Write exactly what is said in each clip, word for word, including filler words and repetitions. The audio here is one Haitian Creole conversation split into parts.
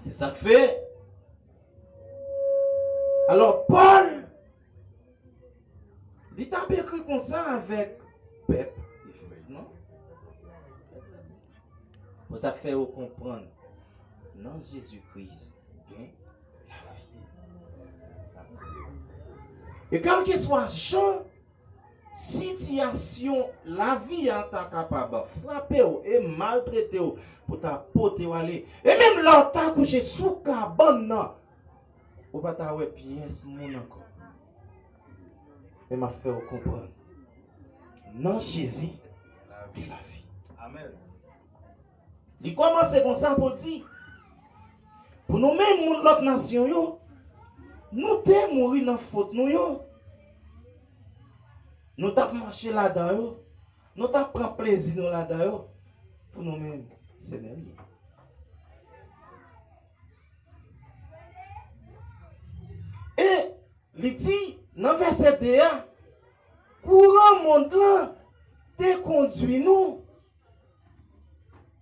Se sa k fè. Alò, Pòl, li t ap ekri konsa avèk pèp Efèz lan, pou t ap fè yo konprann, nan Jezi Kris, gen lavi. E kèlkeswa jan sitiyasyon lavi a ta kapab frape w e maltrete w pou ta pote w ale. E menm lè w ta kouche sou kabann nan, ou pa ta wè pyès moun ankò. Men m ap fè w konprann. Nan Jezi, gen lavi. Amèn. Li kòmanse konsa pou l di, pou nou menm moun lòt nasyon yo, nou te mouri nan fot nou yo. Nou t ap mache ladan yo, nou t ap pran plezi nou ladan yo, pou nou menm, se menm li. E li di nan vèsè de a, kouran mond lan te kondui nou,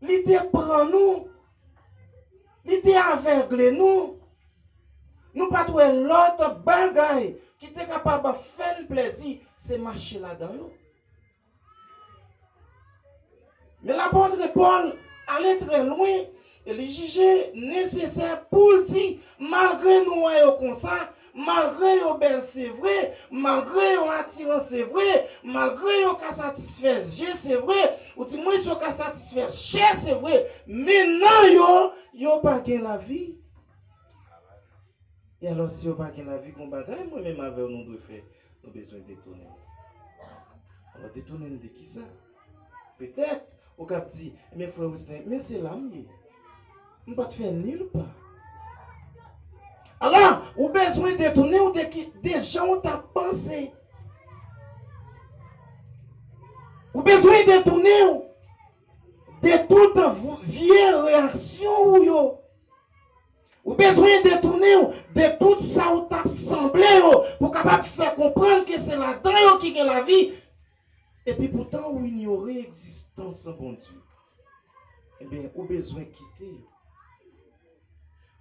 li te pran nou, li te avègle nou. Nou pa t wè lòt bagay ki te kapab fè n plezi, se mache ladan yo. Men lapòt Pòl ale trè lwen e li jije nesesè pou l di, malgre nou wè yo konsa, malgre yo bèl se vre, malgre yo atiran se vre, malgre yo ka satisfè je se vre, ou di mwens yo ka satisfè chè se vre, men nan yo, yo pa gen lavi. E alò, si yo pa gen lavi, gon bagay mwen menm avè w nou dwe fè, nou bezwen detounen. Alò, detounen n de kisa? Petèt, ou kab di, ebyen, frè Wisley, men se la m ye. M pa t fè nil pa. Alò, ou bezwen detounen w de ki, de jan w t ap panse. Ou bezwen detounen w de tout v-, vye reyaksyon ou yo. Ou bezwen detounen w de tout sa w t ap sanble yo pou w kapab fè konprann ke se ladan yo ki gen lavi. Epi poutan ou inyore egzistans Bondye. Ebyen, ou bezwen kite yo.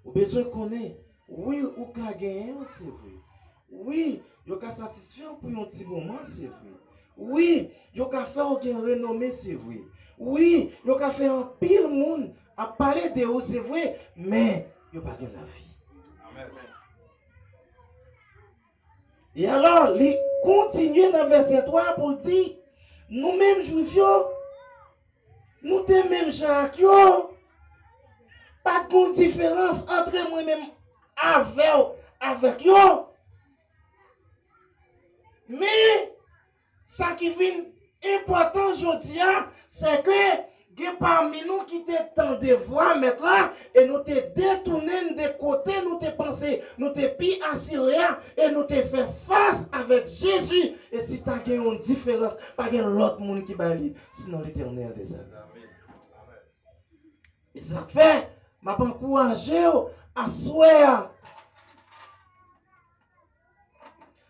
Ou bezwen konnen, wi, ou ka genyen yo, se vre. Wi, yo ka satisfè w pou yon ti moman, se vre. Wi, yo ka fè w gen renome, se vre. Wi, yo ka fè anpil moun ap pale de ou, se vre, men yo pa gen lavi. Amèn. E alò, li kontinye nan vèsè twa pou l di, nou menm Jwif yo, nou te menm jan ak yo. Pa t gon diferans ant mwen menm avè w, avèk yo. Men, sa ki vin enpòtan jodi a, se ke gen pami nou ki te tande vwa Mèt la, e nou te detounen n de kote nou te panse nou te pi asire a, e nou te fè fas avèk Jezi. E si ta gen yon diferans, pa gen lòt moun ki bay li, sinon Letènèl dèzame. E sa k fè, m ap ankouraje w aswè a.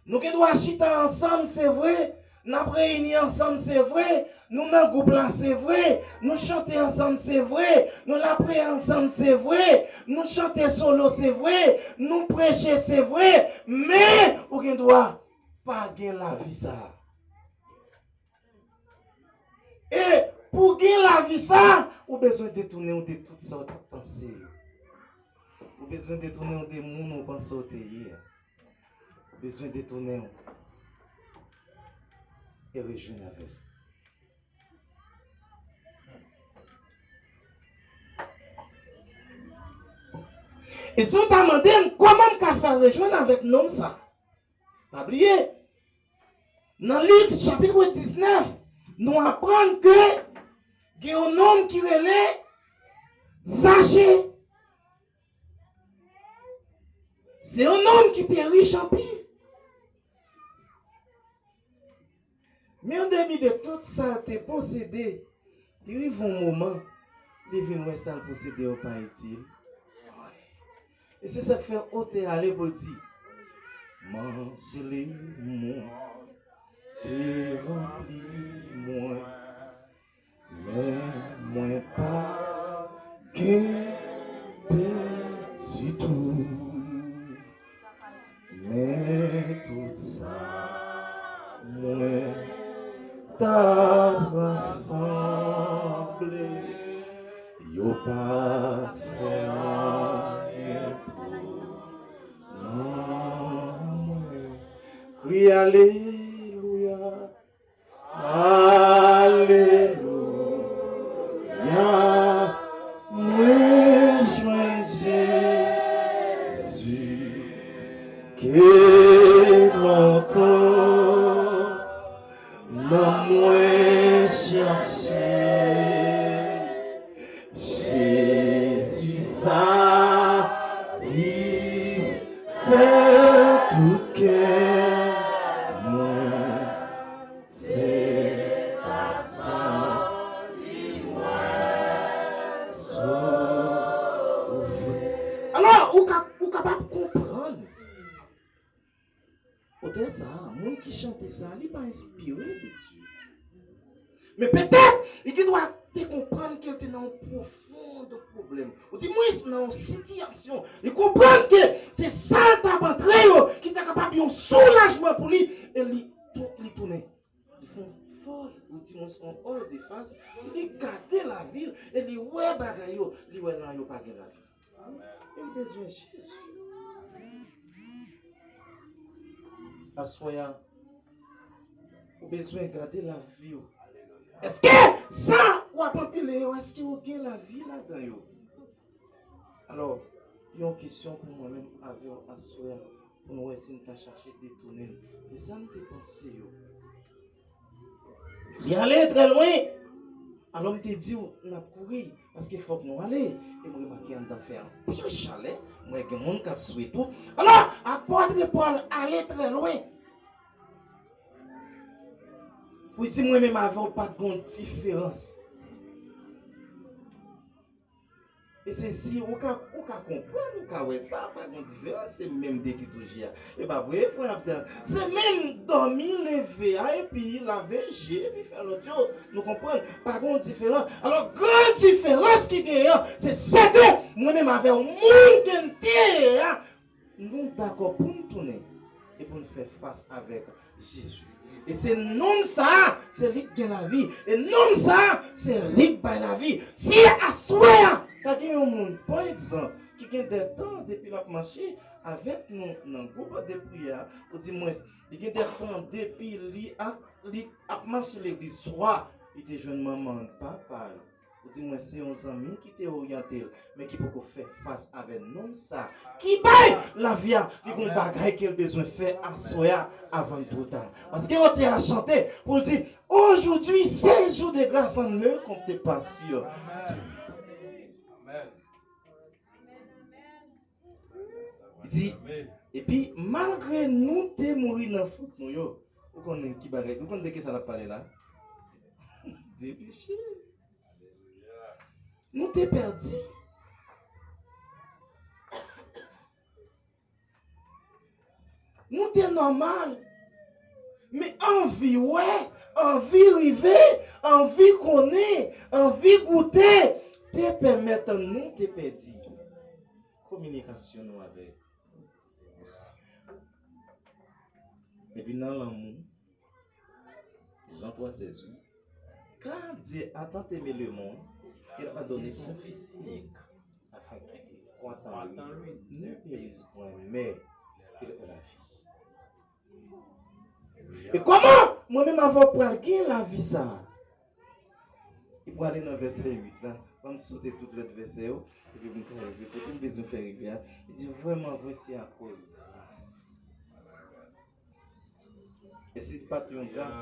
Nou gen dwa chita ansanm, se vre. N ap reyini ansanm, se vre. Nou nan gwoup la, se vre. Nou chante ansanm, se vre. Nou lapriyè ansanm, se vre. Nou chante solo, se vre. Nou preche, se vre. Men, ou gen dwa pa gen lavi sa a. E pou w gen lavi sa a, ou bezwen detounen w de tout sa w t ap panse yo. Ou bezwen detounen w de moun ou panse w te ye a. Ou bezwen detounen w e rejwenn avè l. E si w ta mande m kòman m ka fè rejwenn avèk nonm sa? Pa bliye, nan Lik chapit diznèf, nou aprann ke gen yon nonm ki rele Zache. Se yon nonm ki te rich anpil. Men an depi de tout sa l te posede, li rive yon moman, li vin wè sa l posede yo pa itil. E se sa k fè otè a ale pou l di, manjeli mwen te ranpli mwen, men mwen pa gen pèdi. Yo pa fè anyen pou non mwen. Kriye alelouya, alelouya, mwen jwenn Jezi. Ke lontan nanm mwen chache Jezi, satisfè tout kè mwen. Se pa san li mwen sove. Alò, ou ka, ou kapab konprann. Otè sa a, moun ki chante sa a, li pa enspire de Dye. Men petèt, li gendwa te konprann ke l te nan yon pwofon pwoblèm. Ou di mwens nan yon sitiyasyon. Li konprann ke se sa l t ap antre yo ki ta kapab yon soulajman pou li. E li, tou- li tounen. Li fè yon fòl, ou di mwens yon òl de fas. Li gade lavi l e li wè bagay yo. Li wè nan yo pa gen lavi. E l bezwen Jezi. Aswè a, ou bezwen gade lavi w. Èske sa w ap anpile yo, èske yo gen lavi ladan yo? Alò, yon kesyon pou mwen menm avè w aswè a, pou n wè si n ta chache detounen n de sa n te panse yo. Li ale trè lwen. Alò, m te di w, n ap kouri, paske fòk nou ale. E m remake anndan fè anpil chalè. M wè gen moun k ap swe tou. Alò, apòt Pòl ale trè lwen. Pou di mwen menm avè w pa t gon diferans. E se si ou ka, ou ka konprann, ou ka wè sa, pa gen diferans, se menm de tou je a. E pa vre, frè Abdel? Se menm dòmi, leve a, epi lave je, epi fè lòt yo. Nou konprann? Pa gen diferans. Alò, gran diferans ki genyen an, se sèten mwen menm avè w, moun ke n te ye a, nou dakò pou n tounen e pou n fè fas avèk Jezi. E se nonm sa a, se li k gen lavi. E nonm sa a, se li k bay lavi. Si aswè a, ta gen yon moun, pa egzanp, ki gen de tan depi l ap mache avèk nou nan gwoup de priyè a, ou di mwens, li gen de tan depi li ap, li ap mache legliz, swa li te jwenn manman l, papa l, ou di mwen se yon zanmi ki te oryante l, men ki poko fè fas avè nonm sa ki bay lavi a. Li gon bagay ke l bezwen fè aswè a avan l twò ta. Paske otè a chante pou l di, Aujourd'hui, c'est jour de grâce, on ne compte pas sur. Li di, epi, malgre nou te mouri nan fot nou yo, ou konnen ki bagay, ou konnen de ki sa l ap pale la? De peche. Nou te pèdi. Nou te nòmal. Men anvi wè, anvi rive, anvi konnen, anvi goute, te pèmèt nou te pèdi kominikasyon nou avèk Epi nan lanmou, Jan twa sèz, wi. Car Dieu a tant aimé le monde qu'il a donné son Fils unique, afin que croit en lui ne périsse point, mais qu'il ait la vie. E kòman mwen menm avè w pral gen lavi sa a? Li prale nan vèsè uit la. Ban m sote tout lòt vèsè yo, epi pou m ka rive kote m bezwen fè rive a. Li di, vrèman vre, se akoz gras. E si t pa t yon gras,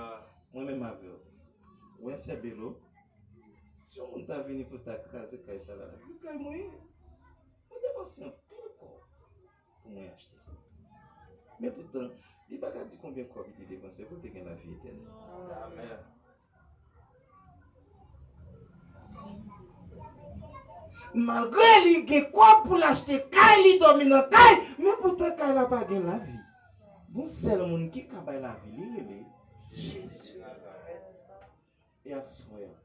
mwen menm avè w. Ou wè sè Belo, si yon moun ta vini pou ta kraze kay sa la, di kay mwen ye. Mwen depanse anpil kòb pou mwen achte. Men poutan, li pa ka di konbyen kòb li te depanse pou te gen lavi etènèl. Amèn. Malgre li gen kòb pou l achte kay, li dòmi nan kay, men poutan kay la pa gen lavi. Gon sèl moun ki ka bay lavi, li rele Jezi. E aswè a,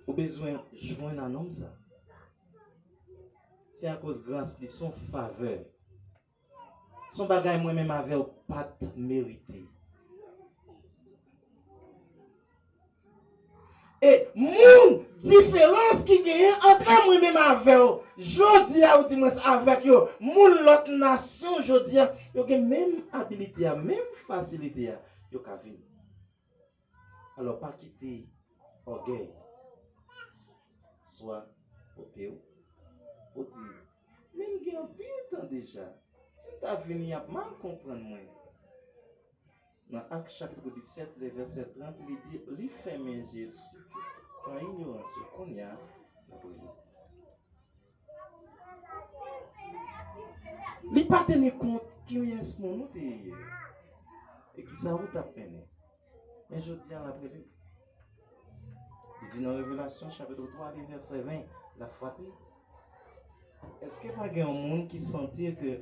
ou bezwen jwenn a nonm sa. Se akoz gras li, se yon favè. Se yon bagay mwen menm avè w pa t merite. E moun, diferans ki genyen ant mwen menm avè w jodi a, ou di mwen avèk yo, moun lòt nasyon jodi a, yo gen menm abilite a, menm fasilite a, yo ka vini. Alò, pa kite ògèy swa pote w pou di, men m gen anpil tan deja. Si m ta vini, y ap mal konprann mwen. Nan Ak chapit disèt, le vèsè trant, li di, li fèmen je l sou tout tan inyorans yo. Kounye a, l ap rele. Li pa teni kont kiyès moun ou te ye e kisa ou t ap mennen. Men jodi a, l ap rele. Li di nan Revelasyon, chapit twa, li vèsè ven, l ap frape. Èske pa gen yon moun ki santi ke,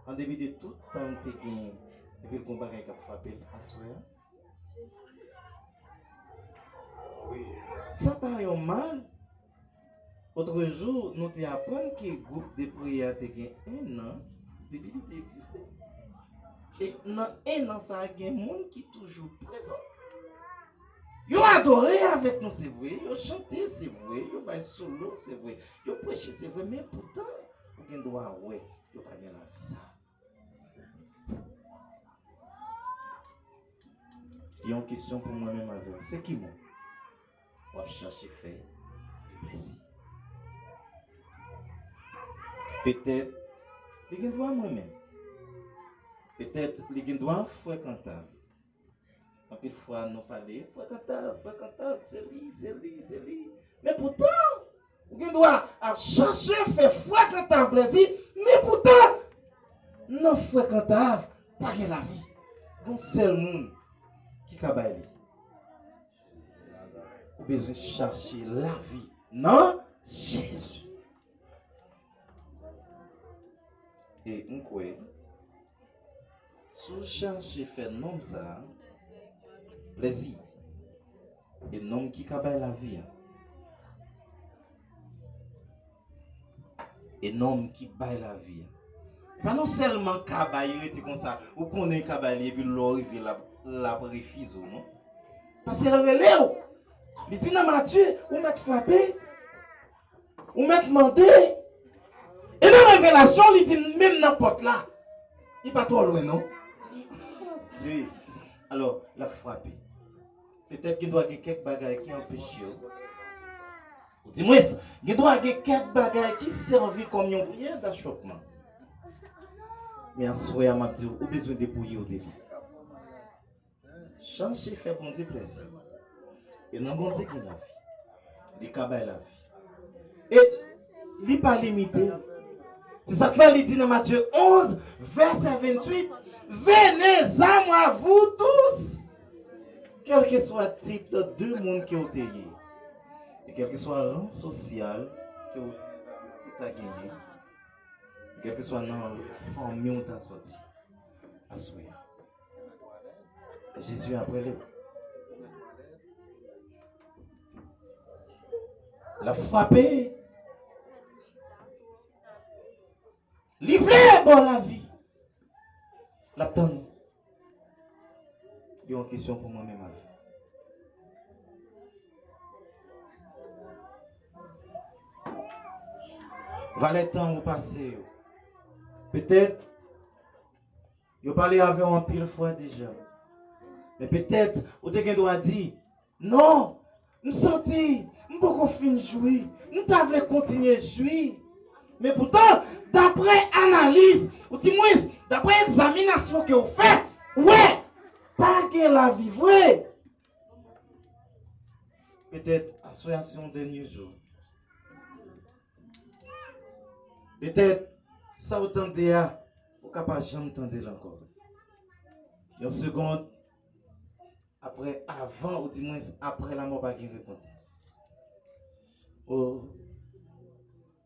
an depi de tout tan l te genyen, epi l gon bagay k ap frape l aswè a? Sa pa yon mal. Otrejou, nou te aprann ke gwoup de priyè a te gen en an depi li te egziste. E nan en an sa a, gen moun ki toujou prezan. Yo adore avèk nou, se vre. Yo chante, se vre. Yo bay solo, se vre. Yo preche, se vre. Men poutan, ou gen dwa wè, yo pa gen lavi sa. Yon kesyon pou mwen menm avè w. Se ki moun w ap chache fè plezi? Petèt, li gen dwa mwen menm. Petèt, li gen dwa frekantab. Anpil fwa, nou pale, frekantab, frekantab, se li, se li, se li. Men poutan, ou gen dwa ap chache fè frekantab plezi, men poutan, nan frekantab, pa gen lavi. Gon sèl moun ki ka bay li. Ou bezwen chache lavi nan Jezi. E m kwè, si w chache fè nonm sa a plezi, e nonm ki ka bay lavi a, e nonm ki bay lavi a, pa non sèlman ka bay, rete konsa, ou konnen ka bay li, epi lè w rive, l ap, l ap refize w, non. Paske l rele w, li di nan Matye, ou mèt frape, ou mèt mande. E nan Revelasyon, li di menm nan pòt la. Li pa twò lwen, non. Di, alò, l ap frape. Petèt gen dwa gen kèk bagay ki anpeche w. Ou di mwens, gen dwa gen kèk bagay ki sèvi kòm yon pyè dachòpman. Men aswè a, m ap di w, ou bezwen depouye w de li. Chache fè Bondye plezi. E nan Bondye gen lavi. Li ka bay lavi. E li pa limite. Se sa k fè li di nan Matye onz, vèsè venntuit, venez à moi, vous tous. Kèlkeswa tip de moun ke w te ye, e kèlkeswa ran sosyal ke w ta genyen, e kèlkeswa nan fanmi w ta sòti, aswè a, Jezi ap rele w. L ap frape. Li vle ba w lavi. L ap tann ou. Yon kesyon pou mwen menm avè w. Valè tan ou pase yo. Petèt, yo pale avè w anpil fwa deja. Men petèt, ou te gen dwa di, non, m santi m poko fin jwi. M ta vle kontinye jwi. Men poutan, daprè analiz, ou di mwens, daprè egzaminasyon ke w fè, ou wè, pa gen lavi vre. Petèt, aswè a se yon dènye jou. Petèt, sa w tande a, ou ka pa janm tande l ankò. Yon segond, apre, avan, ou di mwens, apre lanmò pa gen repantans.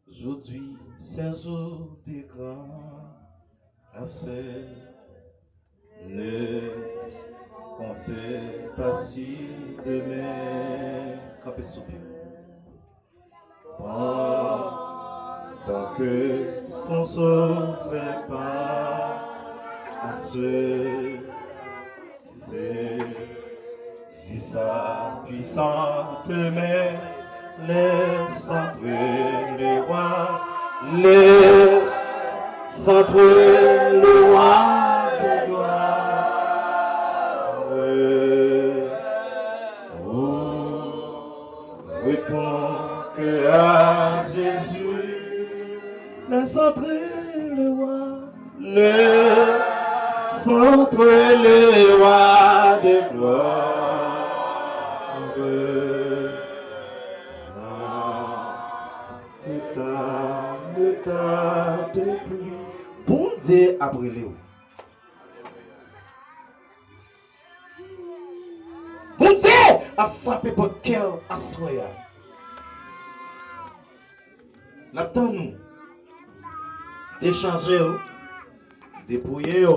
Aujourd'hui, c'est jour de grâce. Ne comptez pas sur demain. Kanpe sou pye w. Pendant que ton Sauveur parle à ceux, ceux Sa puissante main, le centre, le roi, le centre, le roi des gloires. Ouvre ton cœur à Jésus, le centre, le roi. Le centre, le roi de gloire. Bondye ap rele w. Bondye ap frape pòt kè w aswè a. L ap tann ou. Dechaje w. Depouye yo.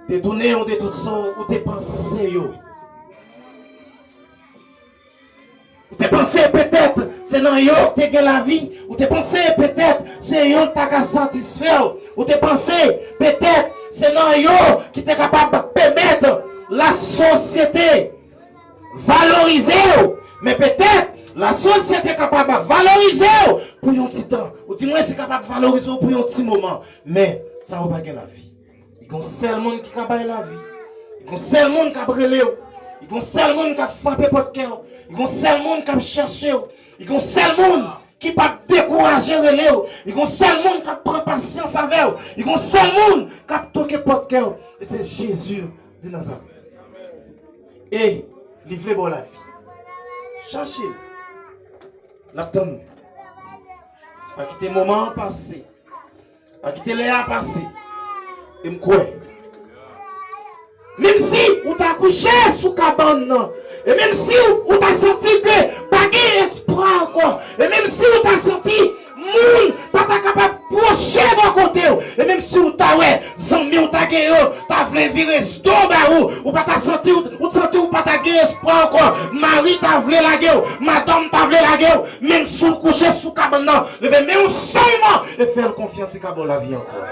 Detounen yo de tout sa ou te panse yo. Ou te panse petèt se nan yo w te gen lavi. Ou te panse petèt se yo k ta ka satisfè w. Ou te panse petèt se nan yo ki te kapab pèmèt lasosyete valorize w. Men petèt, lasosyete kapab valorize w pou yon ti tan. Ou di mwen se kapab valorize w pou yon ti moman. Men, sa yo pa gen lavi. Li gon sèl moun ki ka bay lavi. Li gon sèl moun k ap rele w. Li gon sèl moun k ap frape pòt kè w. Li gon sèl moun k ap chèche w. Li gon sèl moun ki p ap dekouraje rele w. Li gon sèl moun k ap pran pasyans avè w. Li gon sèl moun k ap toke pòt kè w. E se Jezi de Nazarèt. E li vle ba w lavi. Chache l. L ap tann ou. Pa kite moman an pase. Pa kite lè a pase. E m kwè. Menm si ou ta kouche sou kabann nan, e menm si ou ta santi ke pa gen espwa ankò, e menm si ou ta santi moun pa ta kapab pwoche bò kote w, e menm si ou ta wè zanmi w ta gen yo ta vle vire do ba ou, ou pa ta santi, ou santi ou pa ta gen espwa ankò, mari ta vle lage w, madanm ta vle lage w, menm si w kouche sou kabann nan, leve men w sèlman e fè l konfyans, li ka ba w lavi ankò.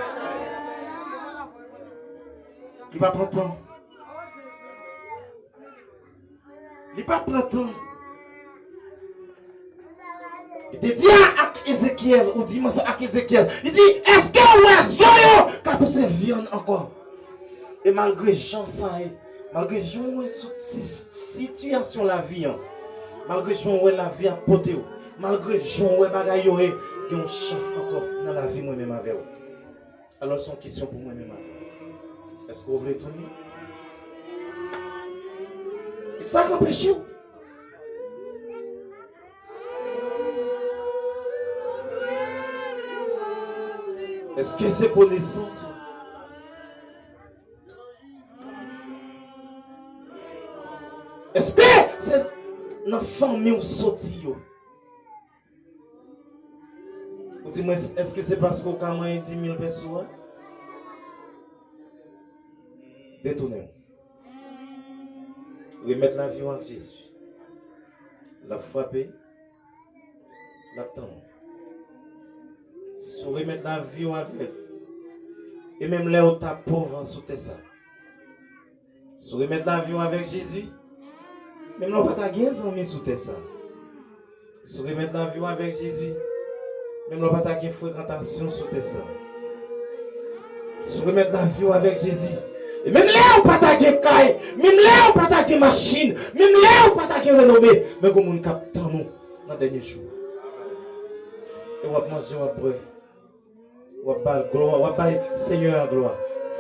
Li pa pran tan. Li pa pran tan. Li te di a ak Ezekyèl, ou di mwen sa ak Ezekyèl. Li di, èske w wè zo yo ka pouse vyann ankò? E malgre jan sa ye, malgre jan w wè sou si-, sitiyasyon lavi an, malgre jan w wè lavi ap pote w, malgre jan w wè bagay yo ye, gen yon chans ankò nan lavi mwen menm avè w. Alò, se yon kesyon pou mwen menm avè w. Èske w vle tounen? E sa k anpeche w? Èske se konesans ou? Èske se nan fanmi w soti yo? Ou di mwen, èske se paske w ka manyen dis mil pèso a? Detounen w. Remèt lavi w ak Jezi. L ap frape, l ap tann ou. Si w remèt lavi w avè l, e menm lè w ta pòv sou tè sa, si w remèt lavi w avèk Jezi, menm lè w pa ta gen zanmi sou tè sa, si w remèt lavi w avèk Jezi, menm lè w pa ta gen frekantasyon sou tè sa, si w remèt lavi w avèk Jezi, e menm lè w pa ta gen kay, menm lè w pa ta gen machin, menm lè w pa ta gen renome, men gen moun k ap tann ou nan dènye jou. E w ap manje, w ap bwè. W ap ba l glwa, w ap bay Senyè a glwa.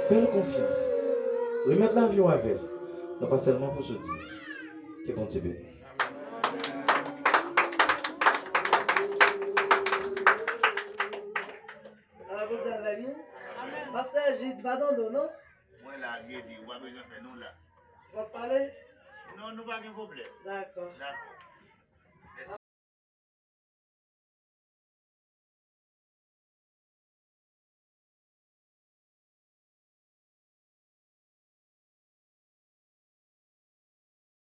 Fè l konfyans. Remèt lavi w avè l. Non pa sèlman pou jodi. Ke Bondye beni w. Ah, Bondye avèk nou. Pastè Jid, pa tande w, non? Mwen la, Jezi, ou pa bezwen fè nou la. W ap pale? Non, nou pa gen pwoblèm. Dakò. Dakò.